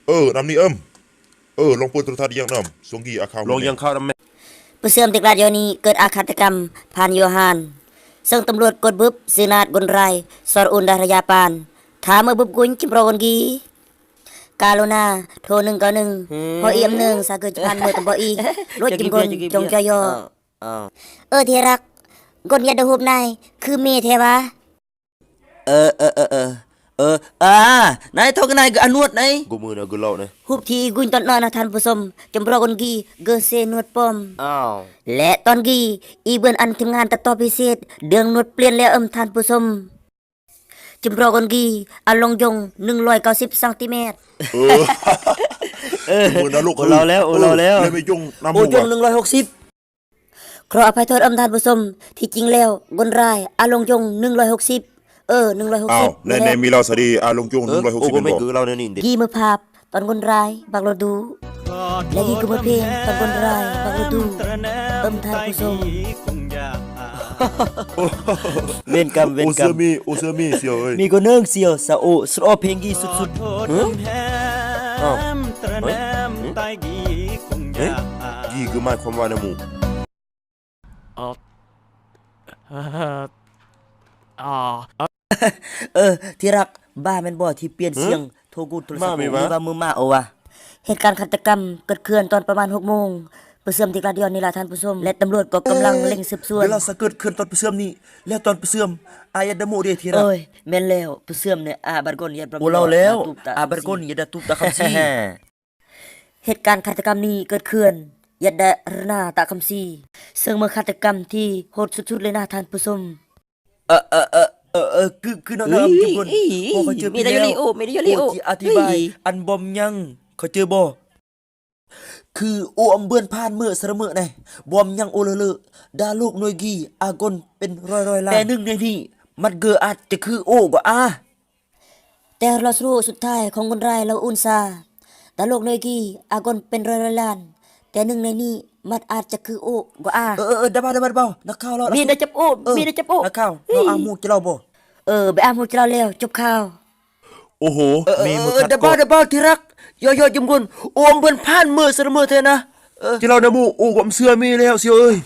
ເອີ ນຳນີ້ເອີມ ເອີ ລອງເປີດໂທລະທັດອີ່ຫຍັງນຳ ຊ່ວງກີ້ອາຂ່າວ ລອງຢ່າງຂ່າວນຳແມ່. ປະເຊື່ອມຕິກລາດຢອນນີ້ເກີດອາຄາດຕະກຳຜ່ານໂຍຮານ ເຊິ່ງຕຳຫຼວດກວດບຶບຊື່ນາດກົນຮ້າຍ ສອນອຸນດາຣະຍາປານ ຖ້າເມື່ອບຶບກຸນຈິມໂຣກົນກີ ກາລຸນາໂທໜຶ່ງເກົ້າໜຶ່ງ ພໍອີອຳເນີງສາເກີນຈະຜ່ານເມີຕຳບໍອີ ໂລດຈິມກົນຈົງຈອຍຢໍ. ເອີ ທີ່ຮັກ ກົນຢາດໄດ້ຮູບນາຍຄືເມແທ້ຫວາ? ເອີ ເອີ ເອີ ເອີ ເອີ ອາ ນາຍເທົ່າກັນນາຍກະອານວດນາຍ ກູມືນະກະເລົ່ານະ ຮູບທີ່ອີກຸນຕອນນ້ອຍນະທ່ານຜູ້ຊົມ ຈຳລອງກົນກີເກີເຊນວດປ້ອມ ອ້າວ ແລະ ຕອນກີອີເບິ່ນອັນທີມງານຕັດຕໍ່ພິເສດ ເລື່ອງນວດປ່ຽນແລ້ວເອີມທ່ານຜູ້ຊົມ ຈຳລອງກົນກີອາລົງຍົງໜຶ່ງຮ້ອຍເກົ້າສິບຊັງຕີແມັດ ເອີ ເອີ ໂອ້ ລາວແລ້ວ ໂອ້ ລາວແລ້ວ ໂອ້ ຍົງໜຶ່ງຮ້ອຍຫົກສິບ ຂໍອະໄພໂທດເອີມທ່ານຜູ້ຊົມ ທີ່ຈິງແລ້ວກົນຮ້າຍອາລົງຍົງໜຶ່ງຮ້ອຍຫົກສິບ ເອີ ໜຶ່ງຮ້ອຍຫົກສິບ ແລະ ແລະ ມີລາວສະດີອາລົງຍົງໜຶ່ງຮ້ອຍຫົກສິບ ເອີ ໂອ້ ບໍ່ແມ່ນຄືລາວແນວນີ້ເດ້ ກີມືພາບຕອນກົນຮ້າຍບັກໂລດູ ແລະ ກີກູມືເພງຕອນກົນຮ້າຍບັກໂລດູ ເອີມທ່ານຜູ້ຊົມ ເວນກຳ ເວນກຳ ໂອເສືອມີ ໂອເສືອມີ ສ່ຽວເອີຍ ມີກວ່າໜຶ່ງສ່ຽວ ສະໂອ ສະໂອ ເພງກີສຸດໆ ຮະ ອ້າວ ເຮີ້ຍ ກີຄືໝາຍຄວາມວ່າແນວໝູ່? ເອີ ທີ່ຮັກ ບ້າແມ່ນບໍ່ທີ່ປ່ຽນສຽງໂທກູໂທລະສັບ ຫຼືວ່າມືມາໂອວະ? ເຫດການຄາດຕະກຳເກີດຂຶ້ນຕອນປະມານຫົກໂມງ ປະເຊື່ອມທີ່ກາດຢອນນີ້ລະທ່ານຜູ້ຊົມ ແລະ ຕຳຫຼວດກໍກຳລັງເລັ່ງສືບສວນ ເວລາສະເກີດຂຶ້ນຕອນປະເຊື່ອມນີ້ ແລ້ວຕອນປະເຊື່ອມ ອາຍາດະໂມເດທີ່ຮັກ ໂອ້ຍ ແມ່ນແລ້ວ ປະເຊື່ອມນີ້ ອາບັດກົນຢາດ ໂອ ລາວແລ້ວ ອາບັດກົນຢາດຕະຕູບຕາຄຳຊີ ເຫດການຄາດຕະກຳນີ້ເກີດຂຶ້ນ ຢາດດາຣະນາຕະຄຳຊີ ເຊິ່ງເມື່ອຄາດຕະກຳທີ່ໂຫດສຸດໆເລີຍນະທ່ານຜູ້ຊົມ ເອີ ເອີ ເອີ ເອີ ຄື ຄືນ້ອງໆ ທຸກຄົນ ເອີ ເອີ ມີໄດ້ຢູ່ນີ້ ໂອ້ ມີໄດ້ຢູ່ນີ້ ໂອ້ ໂອ້ ທີ່ອະທິບາຍ ເອີ ອັນບອມຍັງ ເຂົ້າໃຈບໍ່? ຄືໂອອຳເບືອນຜ່ານເມີສະລະເມີແນ ບອມຍັງໂອເລີເລີ ດາໂລກໜ່ວຍກີອາກົນເປັນຮ້ອຍໆລ້ານ ແຕ່ໜຶ່ງໃນນີ້ ມັດເກີອາດຈະຄືໂອກວ່າອາ ແຕ່ລະສະໂລສຸດທ້າຍຂອງຄົນຮ້າຍລາວອຸນຊາ ຕາໂລກໜ່ວຍກີອາກົນເປັນຮ້ອຍໆລ້ານ ແຕ່ໜຶ່ງໃນນີ້ມັນອາດຈະຄືໂອກວ່າອາ ເອີ ເອີ ເອີ ດາບາ ດາບາ ດາບາ ນັກຂ່າວລາວ ມີໄດ້ຈັບໂອ ມີໄດ້ຈັບໂອ ນັກຂ່າວ ເຮົາອາໝູ່ຈະເລົ່າບໍ່? ເອີ ໄປອາໝູ່ຈະເລົ່າແລ້ວ ຈົບຂ່າວ. ໂອ້ໂຫ ມີໝົດ ເອີ ເອີ ດາບາ ດາບາ ທີ່ຮັກ ຢໍໆ ຈຳກວນ ໂອມເພິ່ນຜ່ານເມີສະລະເມີແທ້ນະ ເອີ ຈະເລົ່ານະໝູ່ ໂອກວມເຊື່ອມີແລ້ວ ສ່ຽວເອີຍ.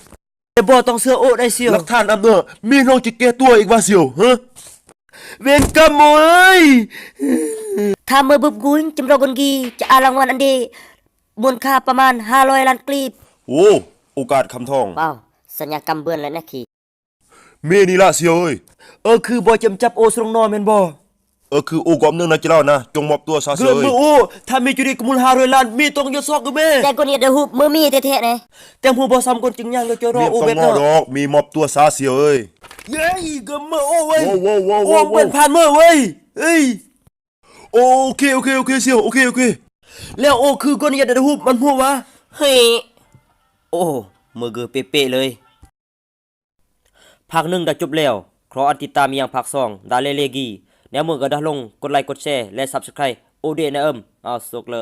ແຕ່ບໍ່ຕ້ອງເຊື່ອໂອໄດ໋ສ່ຽວ ຫຼັກຖານອຳເນີ ມີນ້ອງຈະແກ້ຕົວອີກວ່າສ່ຽວ ຮະ ເວນກຳໂອເອີຍ. ຖ້າເມື່ອບຶບກຸນ ຈຳລອງກົນກີຈະອາລາງວັນອັນເດ ມູນຄ່າປະມານຫ້າຮ້ອຍລ້ານກີບ. ໂອ້ ໂອກາດຄຳທອງ ວ້າວ ສັນຍາກຳເບືອນແລະແນກຂີ້ ເມນີ້ລະສ່ຽວເອີຍ. ເອີ ຄືບໍ່ຈຳຈັບໂອສະລົງນໍແມ່ນບໍ່? ເອີ ຄືໂອກອບໜຶ່ງນະຈະເລົ່ານະ ຈົ່ງມອບຕົວຊາສ່ຽວເອີຍ. ໂອ ຖ້າມີຈຸດີກະມູນຫ້າຮ້ອຍລ້ານ ມີຕ້ອງຍອດຊອກກະເມ ແຕ່ກົນເຮັດຮູບມືມີແທ້ໆນະ ແຕ່ຮູ້ບໍ່ຊ້ຳກົນຈຶ່ງຍ່າງຈະລໍໂອເວັດເນາະ ມີມອບຕົວຊາສ່ຽວເອີຍ. ເອີຍ ກະເມໂອເວີຍ ໂອເວັນຜ່ານເມີເວີຍ ເອີຍ. ໂອເຄ ໂອເຄ ໂອເຄສ່ຽວ ໂອເຄ ໂອເຄ. ແລ້ວໂອຄືກົນເຮັດຮູບມັນຮູ້ວ່າ ເຮີ້ຍ ໂອ ເມີເກີເປະໆເລີຍ. ພາກໜຶ່ງໄດ້ຈົບແລ້ວ ຂໍອັນຕິດຕາມມາຍັງພາກສອງ ດາເລເລກີ ແນວເມືອກະດາລົງ ກົດໄລກົດແຊ ແລະ ຊັບສະໄຄຣບ໌ ໂອເດນະເອີມ ເອົາສຸກເລີ.